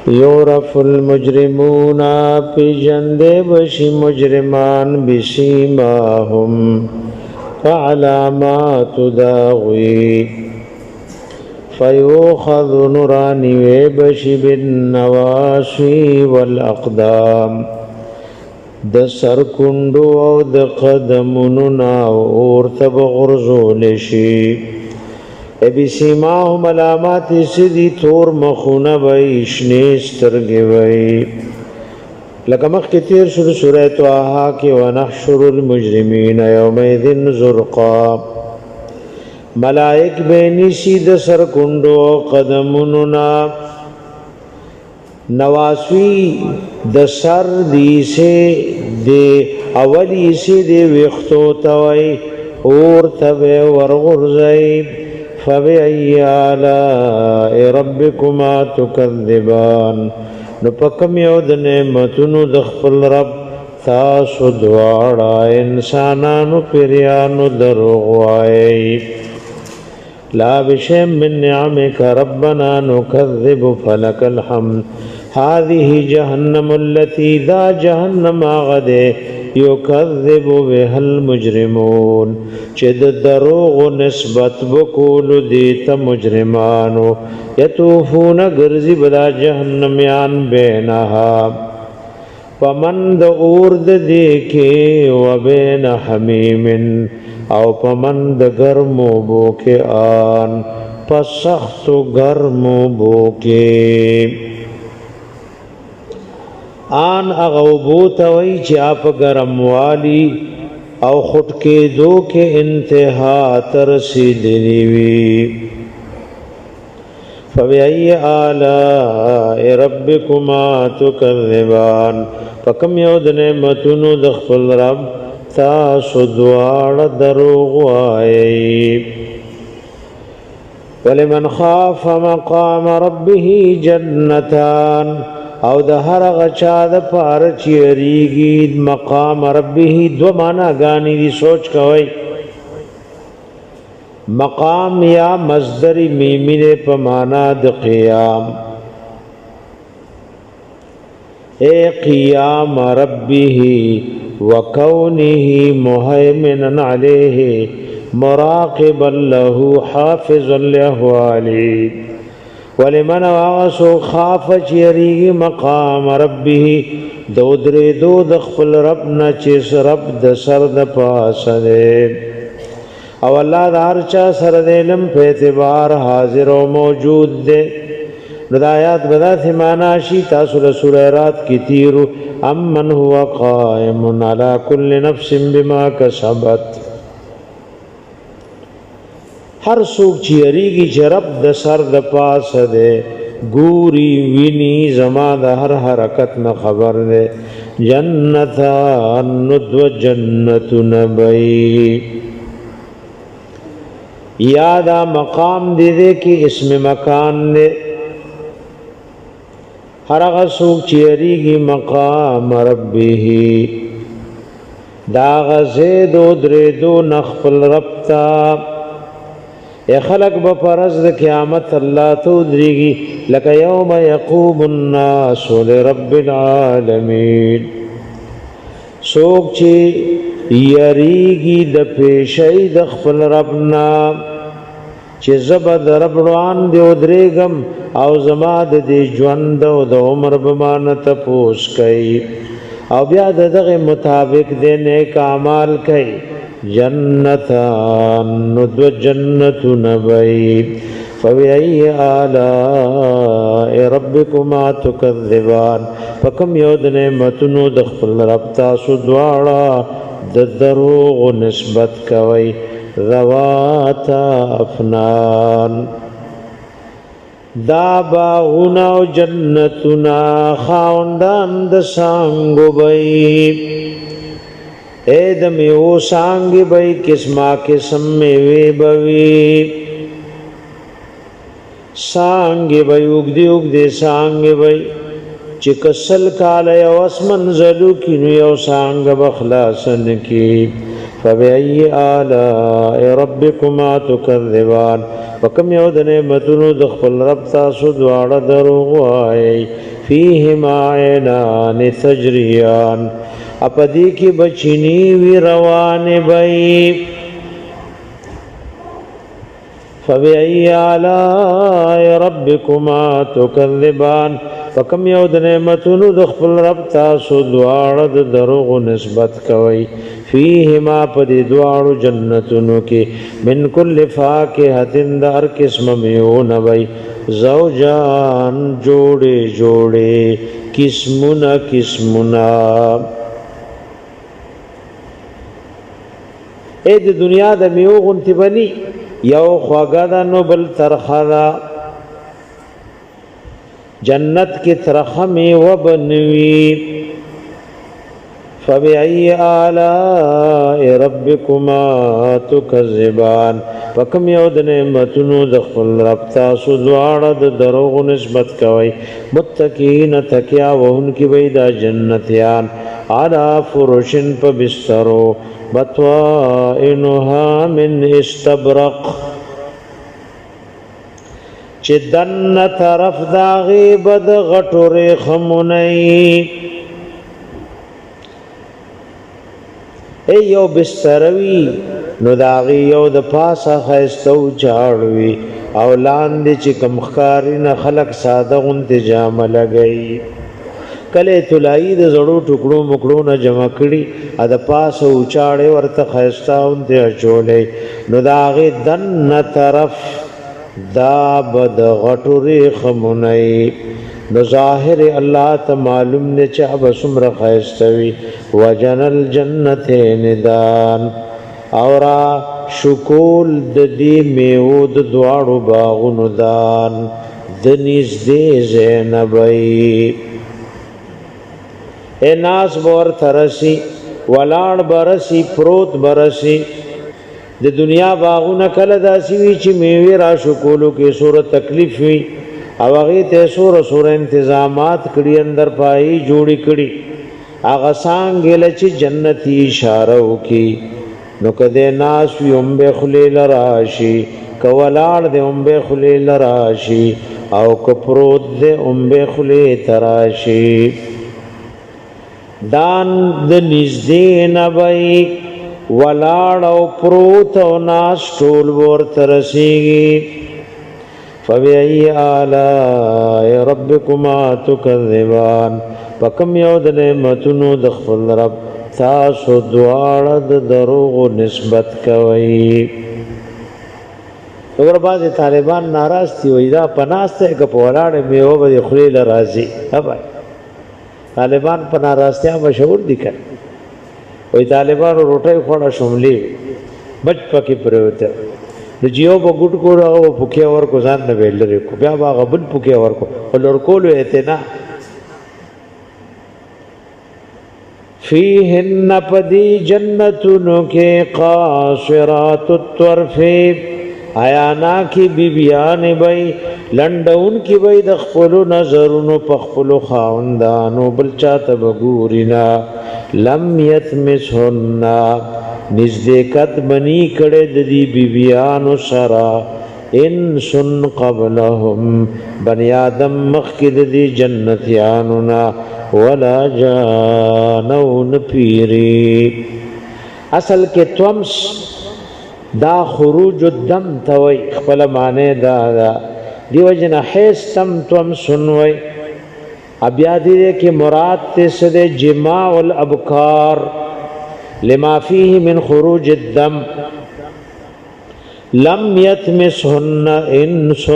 یعرف المجرمون پیژندې بشي مجرمان بسیماهم فعلامات داغوی فیوخذ نورانی وی بشي بالنواصی والاقدام د سر کونډو او د قدمونو نه اور ته به غورځول شي. ابي سیماهم علامات سدي تور مخونه وي، شنې سترګې وي. لکه مخکې تیر شو سورې طه کې ونحشر المجرمین یومئذ زرقا، ملائک به نیسی د سر کونډو او قدمونو نه. نواسوی د سر دی سه د اولی سه دی وختو توي اور تبه ورغرزي. فبأي آلاء ربكما تكذبان، نو پکم یو د نعمتونو د خپل رب تاسو دواړه انسانانو پیریانو دروغ وایي؟ لا بشيء من نعمك ربنا نكذب فلك الحمد. هذه جهنم التي ذا جهنم غده يكذب بها المجرمون، چې د دروغ نسبت وکول دي ته مجرمانو. یطوفون ګرځي بلا جهنميان بینها پمن د اور د دې کې وبین حمیم او پمن د ګرمو بو کې، آن په سخت ګرمو بو کې. آن هغه اوبو ته وایي چې اپ ګرموالي او خټکې دو کې انتها تر رسیدلی وي. فبأي آلاء ربكما تكذبان، فکم یو د نعمتونو د خپل رب تاسو دواړه دروغ وایي؟ ولمن خاف مقام ربه جنتان، او د هر غچا د پار چې ریږي مقام ربه. دو معنا غاني دي، سوچ کوي. مقام یا مصدر میمی دی په معنا د قیام، اے قیام ربه وکونه مهیمنا علیه مراقبا له حافظا لاحواله. ولمن واغسو خاف چیریږي مقام ربه دو درې دو د خپل رب نه چې رب د سر د پاسه دی او الله د هر چا سره د علم په اعتبار حاضر او موجود دی. نو د آیات به داسې معنا شي، تاسو له سوره رات کې تیرو، امن هو قائم علی کل نفس بما کسبت. هر څوک چې یریږي چې رب د سر د پاسه دی، ګوري ویني، زما د هر حرکت نه خبر دی، جنتان ندو جنتونه بی. یا دا مقام دی دی کې اسم مکان دی. هر هغه څوک چې یریږي مقام ربه، دا غزه دو درې دو نخپل رب تا خلق به پرز د قیامت الله ته ودرېږي، لکه یوم یقوم الناس لرب العالمین. څوک چې یریږي د پیشي د خپل رب نه چې زبد رب وړاندې ودرېږم او زما د دې ژوند او د عمر به ما نه تپوس کوي، او بیا د دغه مطابق د نیک اعمال کوي، جنتان نو دو جنتونه بی. فبأي آلاء ربكما تكذبان، فکم یو د نعمتونو د خپل رب تاسو دواړه د دروغ نسبت کوي؟ ذواتا افنان، دا باغونه او جنتونه خاوندان د سانګو بی، اے د میو سانګي بی، قسمه قسم میوه بوي، سانګي به وګدي وګدي سانګي به چې کسل کال یو اسمن زلو کې نو یو سانګ بخلاصن کی. فبأي آلاء ربكما تكذبان، وکم یو د نعمتونو د خپل رب تاسو دواړه دروغ وایي؟ فیهما عینان تجریان، اپدی کې بچینی وی روان بئی۔ فبأي آلاء ربكما تكذبان؟ فکم یو د نعمتونو د خپل رب تاسو دواړه د دروغ نسبت کوي؟ فیهما، په دې دواړو جنتونو کې، من کل فاکهة، د هر قسم میوه نه وي، زوجان، جوړې جوړې، قسمونه قسمونه۔ اې د دنیا د میو غونتی بني، یو خواږه ده نو بل ترخه ده۔ جنت کې ترخه میوه بنوي۔ فبأي آلاء ربكما تكذبان؟ پکم یو د نعمتونو د خپل رب تاسو دواړه د دروغ نسبت کوي؟ متکین، تکیا وهن کی وی دا جنتیان، علی فرشن، په بسترو، بطائنها من استبرق، چې دن طرف داغي بد غټو ریخمونی۔ ای یو بستروي نو داغي یو د پاسه خیسته او چاړوي او لاندې چې کم ښکاری نه خلق ساده غونتې جامه لګوي۔ کله طلایي د زړو ټوکړو مکړو نه جمع کړي، ا د پاسه اوچاړې ورته خیسته غونتې اچولې، نو د هغې دننه طرف دا به د غټو ریخمونه۔ نو ظاهر الله ته معلوم دی چې به څومره ښایسته وي۔ وجن الجنتین دان، اورا شکول د دې میوو د دواړو باغونو دان د نږدې زینبی۔ اے ناس بور ترسی، ولاړ برسی، پروت برسی۔ د دنیا باغونه کله داسې وي چې میوې را شکولو کې سوره تکلیف وي، او هغې ته سوره سوره انتظامات کړي، اندر پای جوړې کړي۔ هغه څانګې له چې جنتي اشاره وکړي، نو که دی ناس وي هم به خولې له راشي، که ولاړ دی هم به خولې له راشي، او که پروت دی هم به خولې ته راشي۔ دان د نږدې نه به ولاړ او پروت او ناس ټول ورته رسیږي۔ فبأي آلاء ربكما تكذبان؟ پکم یو د نعمتونو د خپل رب تاسو دواړه د دروغ نسبت کوئ؟ وګوره، بعضې طالبان ناراض دي، وایي دا په ناسته که په ولاړه میوه به دې خولې له راځي۔ ها بھائی، طالبان په ناراضتیا مشهور دي که وایي طالبانو روټۍ خوړه، شملې بچ پکې پرېوته، نو چې یو به ګوټ کړو، هغه به پوکې ورکو، ځان نه به یې لرې کړو، بیا به هغه بل پوکې ورکو، خو لر کولو اعتنا۔ فیهن، پدی جنتونو کې، قاصرات الطرف، آیانا کی بیبیان بی، لندون کی بی د خپل نظرونو په خپل خاوندانو، بل چاته بګورینا۔ لم یتمسهن، نزدېکت بنی کړه د دې بیبیانو سره، انس قبلهم، بنی آدم مخکې د دې جنتیانو نه، ولا جانون پیری۔ اصل کې تمس دا خروج الدم ته وای، خپل معنی دا ده۔ دیو جن حیث تم تم سنوي۔ بیا دې کې مراد ته سده جماع الابکار لما فيه من خروج الدم۔ لم يتمسهن انس،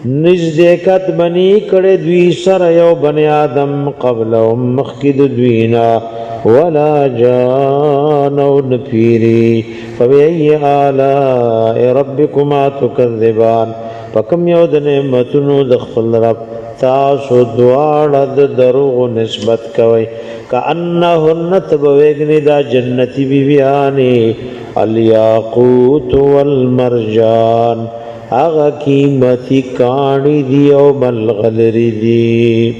نزدېکت بنی کړه دوی سره یو بنی آدم، قبلهم، مخکې د دوی نه، ولا جان، او نپیری۔ فبأي آلاء ربكما تكذبان؟ پکم یو د نعمتونو د خپل رب تاسو دواړه د دروغ نسبت کوي؟ کأنهن، تبویگنی دا جنتی بیبیانی، الیاقوت والمرجان، هغه قیمتي کاڼي دي او ملغلري دي۔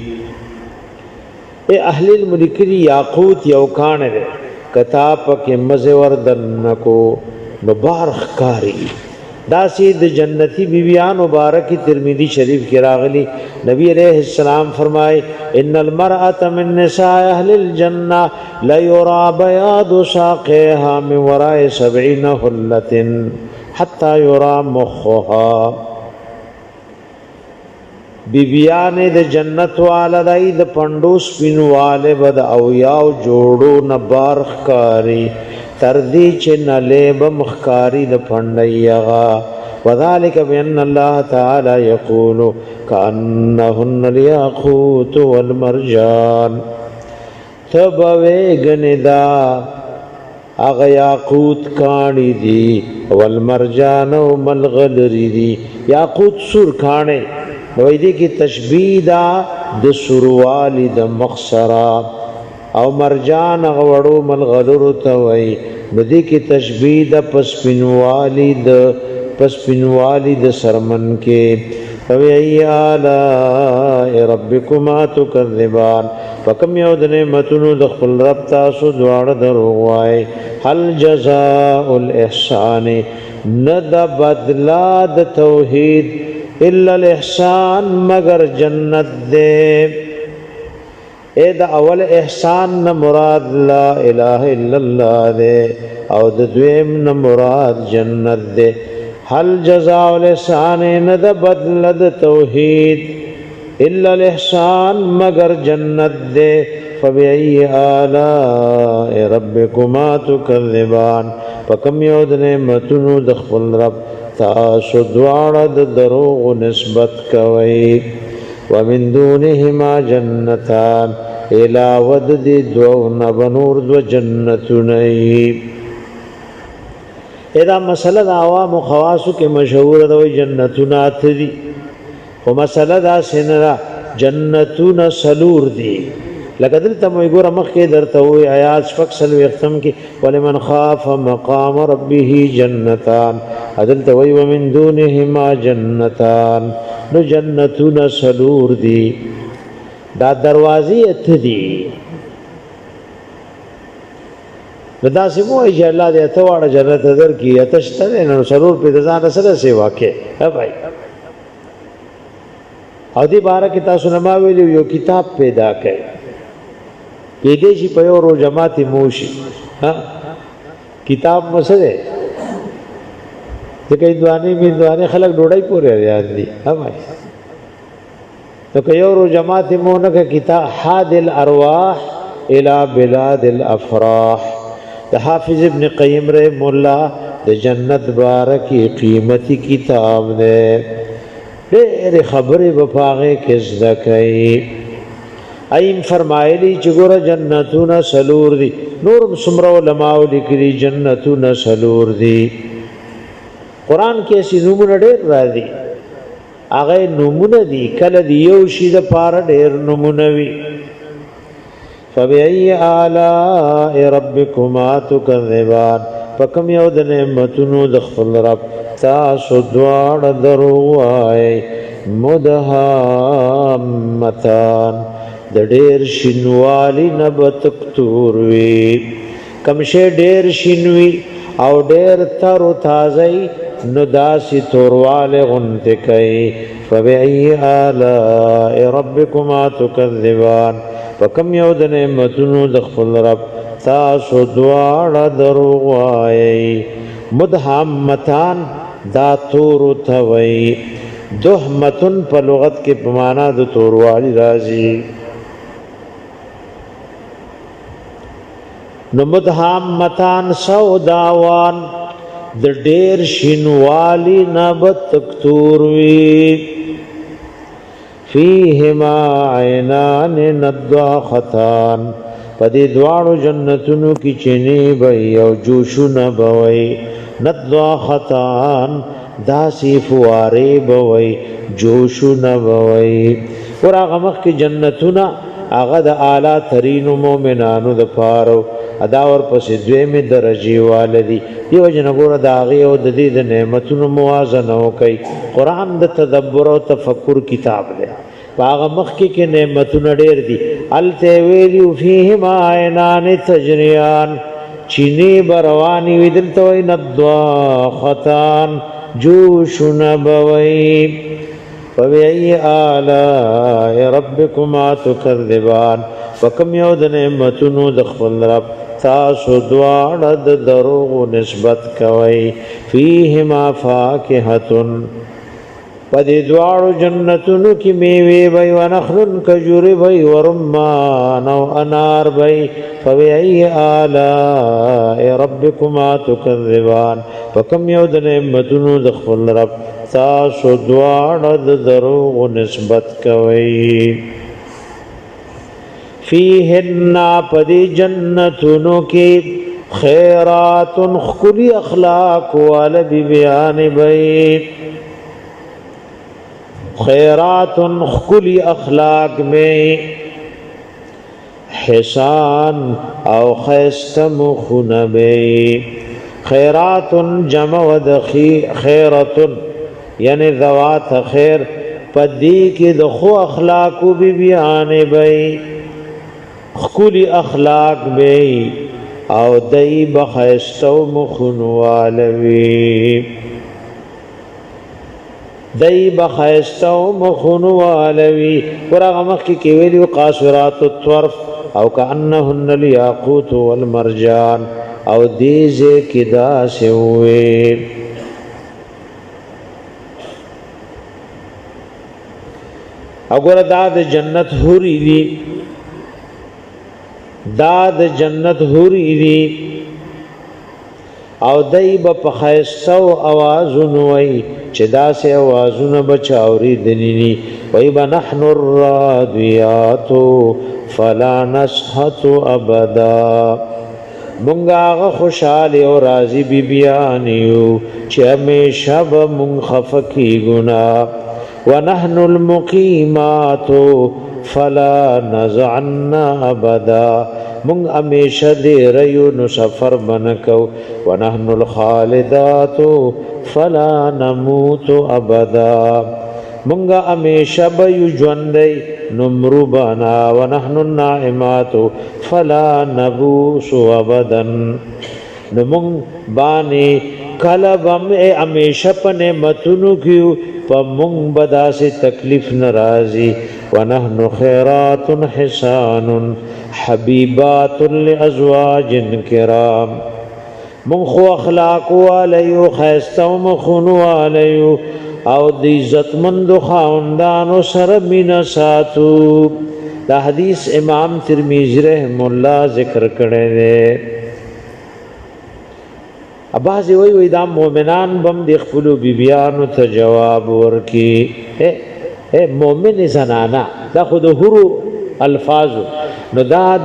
اے اهل الملکری، یاقوت یو کاڼی دی، کتا پکې مزه ور دنکو نو بار ښکاری۔ داسې د جنتی بیبیان مبارک ترمذی شریف کې راغلی، نبی علیہ السلام فرمائے ان المرأة من نساء اهل الجنه لا يرى بياض ساقيها من وراء 70 حلة حتى يرى مخها. بیبیان د جنت والا دای د پندو سپینواله بد او یاو جوړو نه بار ښکاری، تر دې چې نلې بم ښکاری د پندایغه. وذلك بأن الله تعالى يقول كأنهن الياقوت والمرجان. تبوي غندا هغه یاقوت کانی دی، والمرجان او ملغلری دی. یاقوت سور کانی، نو دې کې تشبیه دا د سوروالی د مخسرا، او مرجان غوړو ملغلرو ته وای، نو دې کې تشبیه د پسپینوالی د سرمن کې. فبأي آلاء ربكما تكذبان؟ فکم یو د نعمتونو د خپل رب تاسو دواړه دروغ وای؟ هل جزاء الاحسان، نه د بدلا د توحید، الا الاحسان مگر جنت دې. اے د اول احسان نه مراد لا اله الا الله دې، او د دویم نه مراد جنت دې. هل جزاء الاحسان، نه د بدل د توحید، الا الاحسان مگر جنت دے. فبأي آلاء ربكما تكذبان؟ فکم یو د نعمتونو د خپل رب تاسو دواړه د دروغ نسبت کوي؟ ومن دونهما جنتان، علاوه د دې دوو نه بنور دو جنتونه. ادا مسله د عوام او خواصو کې مشهور ده، وي جنتونه اته دي، خو مسله دا سنرا جنتونه سلور دي. لکه دلته مو ګوره مخکې درته وی آیات شپږ څلوېښتم کې ولمن خاف مقام ربه جنتان، دلته وی ومن دونهما جنتان. نو جنتونه سلور دي، دا دروازې اته دي. نو داسې مو وایي چې الله دې اته واړه جنت درکړي، اته شته دی، نو څلور پرې د ځانه سره سیوا کې. ها بھائی، او دې باره کې تاسو نه ما ویلي یو کتاب پیدا کړئ، کېدای شي په یو روزه ماتې مو شي. ها کتاب مو څه دی؟ ځکه هندوانې میندوانې خلک ډوډۍ پورې اړیان دي. ها بھائی، نو که یو روزه ماتې مو نه که کتاب حاد الارواح الى بلاد الافراح د حافظ ابن قیم رحم الله د جنت بارکی قیمتي کتاب دی، ډېر خبرې به پاغه کې زده کوي. ایم فرمایلی چې ګوره جنتونه سلور دي، نورم څومره علماو لیکلي جنتونه سلور دي. قرآن کې اسی نومونه ډېر راځي، هغه نومونه دي، کله دی یو شی د پاره ډېر نومونه وي. فبأي آلاء ربكما تكذبان؟ پکم یو د نعمتونو د خپل رب تاسو دواړه درو وای؟ مدهامتان، د ډېر شینوالی نه به تکتور وي. کم شی ډېر شین وي او ډېر تر او تازه، نو داسې تورواله غونته کوي. فبأي آلاء ربكما تكذبان؟ پکم یو د نعمتونو د خپل رب تاسو دواړه دروغ وایئ؟ مدهامتان دا تور ته وایي، دهمتن په لغت کې په معنا د توروالي راځي. نو مدهامتان سوداوان، د ډیر شینوالی نه به تکتور وي. فیهما عینان نضاختان، په دې دواړو جنتونو کې چینې به او جوشونه به وي. نضاختان، داسې فوارې به وي، جوشونه به وي. ور هغه مخکې جنتونه هغه د اعلی ترین مؤمنانو د پاره، ادا ور پسې دویمې درجې والدي. دیو جن ګوره د هغې او د دې د نعمتونو موازنه وکړي. قرآن د تدبر او تفکر کتاب دی. په هغه مخکې کې نعمتونه ډېر دي، هلته ویلي فیهما عینان تجریان، چینې به روانې وي. دلته وایي نضاختان، جوشونه به وي. فبأي آلاء ربكما تكذبان، فکم یو د نعمتونو د خپل رب تاسو دواړه د دروغ نسبت کوي؟ فیهما فاکهه، په دې دواړو جنتونو کې میوه وي، ونخل کجوري وي، ورمان او انار وي. فبأي آلاء ربكما تكذبان، فکم یو د نعمتونو د خپل رب تاسو دواړه د دروغ نسبت کوي؟ فیهن، پدی جنتونو کې، خیرات خلی اخلاق وال بیان بی، خیرات خلی اخلاق میں، حسان او خیست مخونه بی. خیرات جمع ودخی خیرت، یعنی ذوات خیر. پدی کې د خو اخلاق بی بیان بی، خکلی اخلاق بی او دای بخیستو مخونو والوی، دای بخیستو مخونو والوی. ورغه مخ کې ویلو قاصرات الطرف او کانهن الياقوت والمرجان، او دې زه کې دا سوې. وګوره، دا د جنت حوري دي، دا د جنت حوري دي، او دای به په خیسته او اوازونو وای چې داسې اوازونه بچاوري دنینی وای به نحن الرادیات فلا نسحت ابدا. مونږ هغه خوشاله او راضي بی بیان یو چې همیشه به مونږ خفه کیږو نه. ونحن المقیمات فلا نزعنا ابدا. مونږ همیشه دې ریو نو سفر بنکو. ونحن الخالدات فلا نموت ابدا. مونږ همیشه به یو ژوندې نمرو بنا. ونحن النائمات فلا نبوس ابدا. نو مونږ باندې کله بم همیشه په نعمتونو کې، په مونږ به داسې تکلیف ناراضي. ونحن خیرات حسان حبیبات لازواج کرام. مونږ خو اخلاق والیو، خیسته مخونو والیو، او د عزتمند خاوندانو سره مینا ساتو. دا حدیث امام ترمذی رحم الله ذکر کړی دی. اباز وی وی دا مؤمنان بم د خپل بیبیانو ته جواب ورکی. اے اے مؤمن زنانا، دا خود هرو الفاظ، نو دا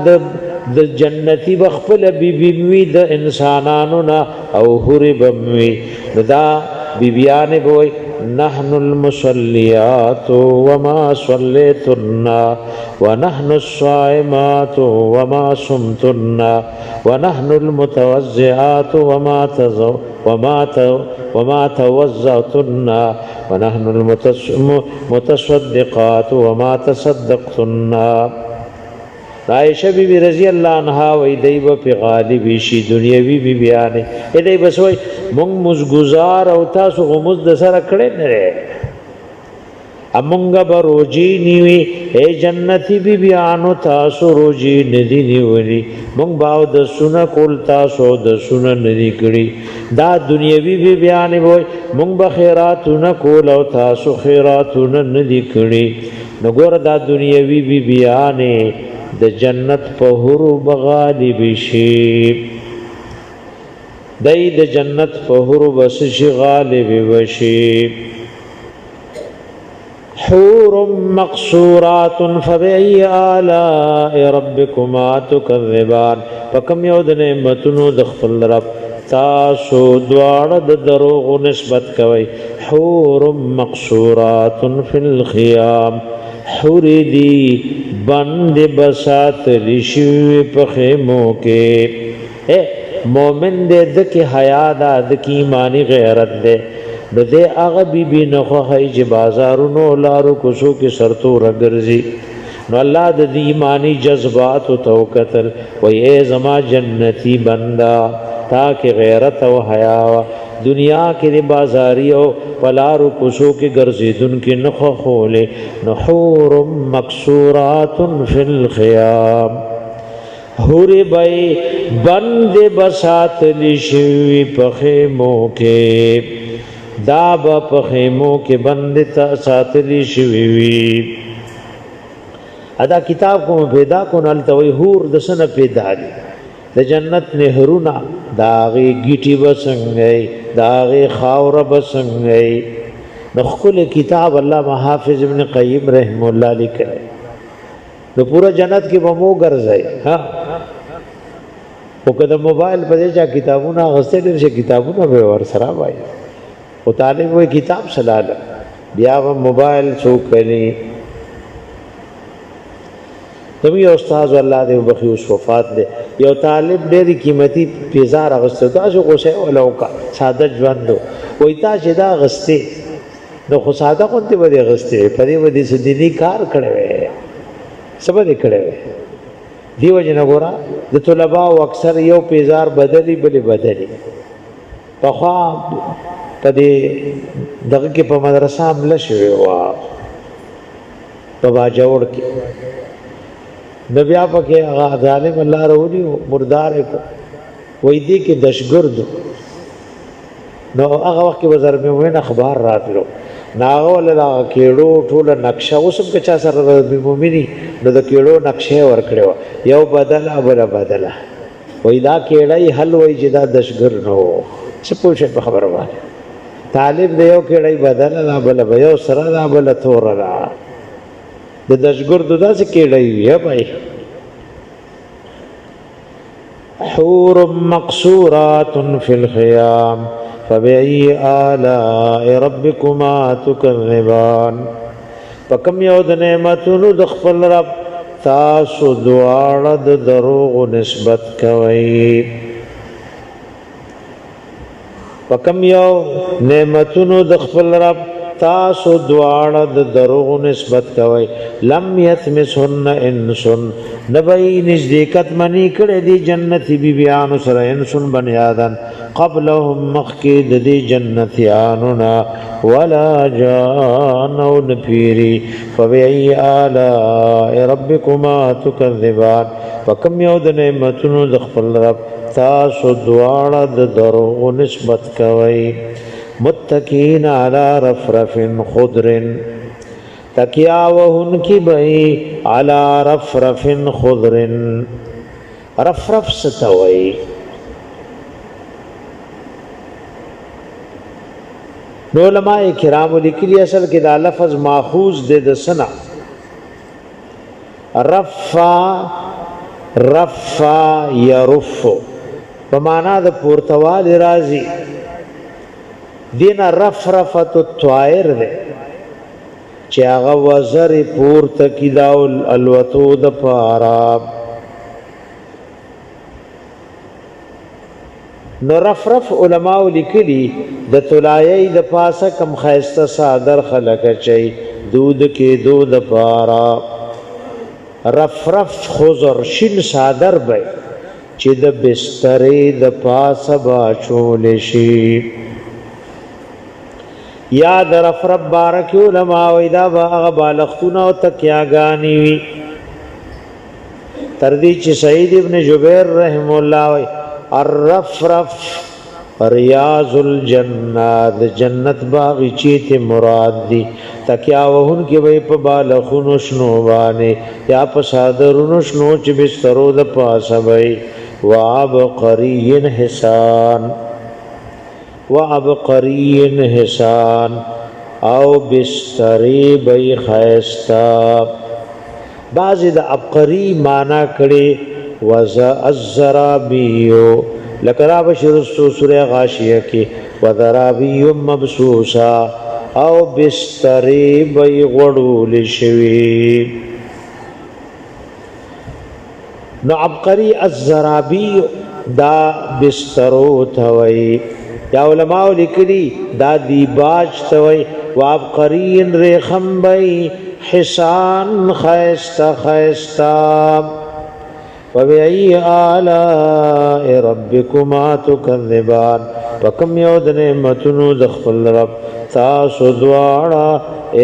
د جنتی بخپل بیبی وی، د انسانانو نه او هری بموي. نو دا بیبیان بوي نحن المصليات وما صليتن، ونحن الصائمات وما صمتن، ونحن المتوزعات وما توزعتن، ونحن المتصدقات وما تصدقتن. عائشہ بی بی رضی اللہ عنہا وی دی به په غالب شي دنیوي بی بیانې. اې دی بس وای مونږ مزګزار او تاسو غمز د سره کړې نه لري، امونګه به روجی نیوي، اے جنتی بی بیانو تاسو روجی ندی نیولی، مونږ باو د سونه کول، تاسو د سونه ندی کړی. دا دنیوي بی بیانې وای مونږ به خیراتونه کول او تاسو خیراتونه ندی کړی. نو ګور دا دنیوي بی بیانې د جنت په حورو بغالب شي، دای د جنت په حورو بس شي غالب وشي. حور مقصورات فبأي آلاء ربكما تكذبان. فکم یو د نعمتونو د خپل رب تاسو دواړه د دروغ نسبت کوي؟ حور مقصورات فی الخیام، حور دی بند بسات لشوی په خیمو کې. اے مومن دې د کې حیا ده، د کې ایمانی غیرت ده، نو دې هغه بی بی نه خوښي چې بازارونو لارو کوڅو کې سرتو رګرځي. نو الله د دې ایمانی جذبات تو قتل وای اے زما جنتی بندا، تا کې غیرت او حیا. دنیا کې د بازاری او پلارو کوسو کې ګرځیدونکو نه خوخولې. نو حور مقصورات فی الخیام، حور بای بند بسات لشوی په خیمو کې، دا به په خیمو کې بند تا ساتلی شوی وي. ادا کتاب کوم پیدا کو نل ته وی حور د سنه پیدا دي، د جنت نهرونه، داغي گیټي بسنګي، داغي خاور بسنګي. نو خپل کتاب الله حافظ ابن قیم رحم الله لیکل، نو پورا جنت کې به مو ګرځي. ها، او کله موبایل په دې چا کتابونه غسته ډېر شي، کتابونه به ور سره وای، او طالب وای کتاب سلاله بیا به موبایل څوک کړي. زموږ یو استاد الله دې وبخي، اوس وفات دی، یو طالب ډېر قیمتي پیزار اغسته، تاسو غوسه ولا وکا، ساده ژوند وای، تا چې دا غسته نو خو ساده غونډې به دې غسته، په دې به دې څه دیني کار کړی وي، څه به دې کړی وي. دیو جن ګورا د طلباء اکثر یو پیزار بدلی بلی بدلی. پخوا په دې دغه کې په مدرسه حمله شوې وه په باجوړ کې، نو بیا پکې هغه ظالم الله راولي مردار کو، وای دې کې دشګرد. نو هغه وخت کې وزر مې وین اخبار راتلو، ناغه ولا کېړو ټوله نقشه اوسم که چا سره د مومنی، نو د کېړو نقشه ور کړو، یو بدله بل بدله. وای دا کېړی حل وای چې دا دشګر نو څه پوښې په خبره باندې. طالب دی یو کېړی بدله دا بل به یو سره دا بل تور دا د دشګر د داسې کېړی وی بھائی. حور مقصورات فی الخیام فبأي آلاء ربکما تکذبان. پکم یو د نعمتونو د خپل رب تاسو دواړه د دروغ نسبت کوئ؟ پکم یو نعمتونو د خپل رب تاسو دواړه د دروغ نسبت کوئ؟ لم یتمسهن انس، نبی نزدېکت منی کړي دي جنتی بیبیانو سره انس بنی آدم قبلهم مخکې د دې جنتیانو نه، ولا جان او نپیری. فبأي آلاء ربکما تکذبان. پکم یو د نعمتونو د خپل رب تاسو دواړه د دروغ نسبت کوئ؟ متکین علی رفرف خضر، تکیا وهن کی بئی علی رفرف خضر. رفرف ستوي؟ نو علماء کرام لیکلي اصل کې دا لفظ ماخوذ دی د سنا رفع، رفع يرف په معنا د پورتوال راځي، دین رفرفت الطائر ده چې هغه وزر پورته کی داول الوتو د پارا. نو رفرف علماء لیکلی د طلایې د پاسه کم خیسته صادر خلق چي دود کې دود پارا. رفرف خضر شین صادر به چې د بسترې د پاسه با چول شي. یا د رفرف بارک علماء وای دا هغه بالښتونه او تکیاګانی وي. تر دې چې سعید ابن جبیر رحم الله وای الرفرف ریاض الجنه، د جنت باغچې ته مراد دي. تکیا وهن کې وي په بالخونو شنو باندې یا په صادرونو شنو چې بسترو د پاسه وي. وعبقرین حسان، وعبقرین حسان، او بستری بی خیستا. بعضی د عبقری مانا کړي وز الزرابیو، لکه را بشرستو سوره غاشیه کې وذرابی مبسوسا، او بستری بی غړول شوی. نو عبقری الزرابی دا بسترو توي، یا علماء لیکلی دا دیباج توي. وعبقرین ریخم بی حسان خیستا خیستا. فبأي آلاء ربكما تكذبان. په کوم یو د نعمتونو د خپل رب تاسو دواړه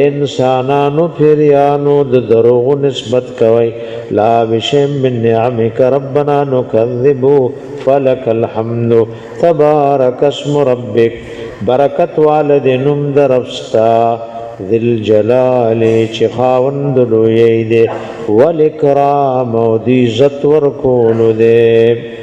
انسانانو پیریانو د دروغ نسبت کوي؟ لا بشم من نعمک ربنا نکذب فلک الحمد تبارک اسم ربک، برکت والد نوم د رب ستا، ذل جلال چې خاوند لوی دی، والاکرام او دی عزت ورکولو دی.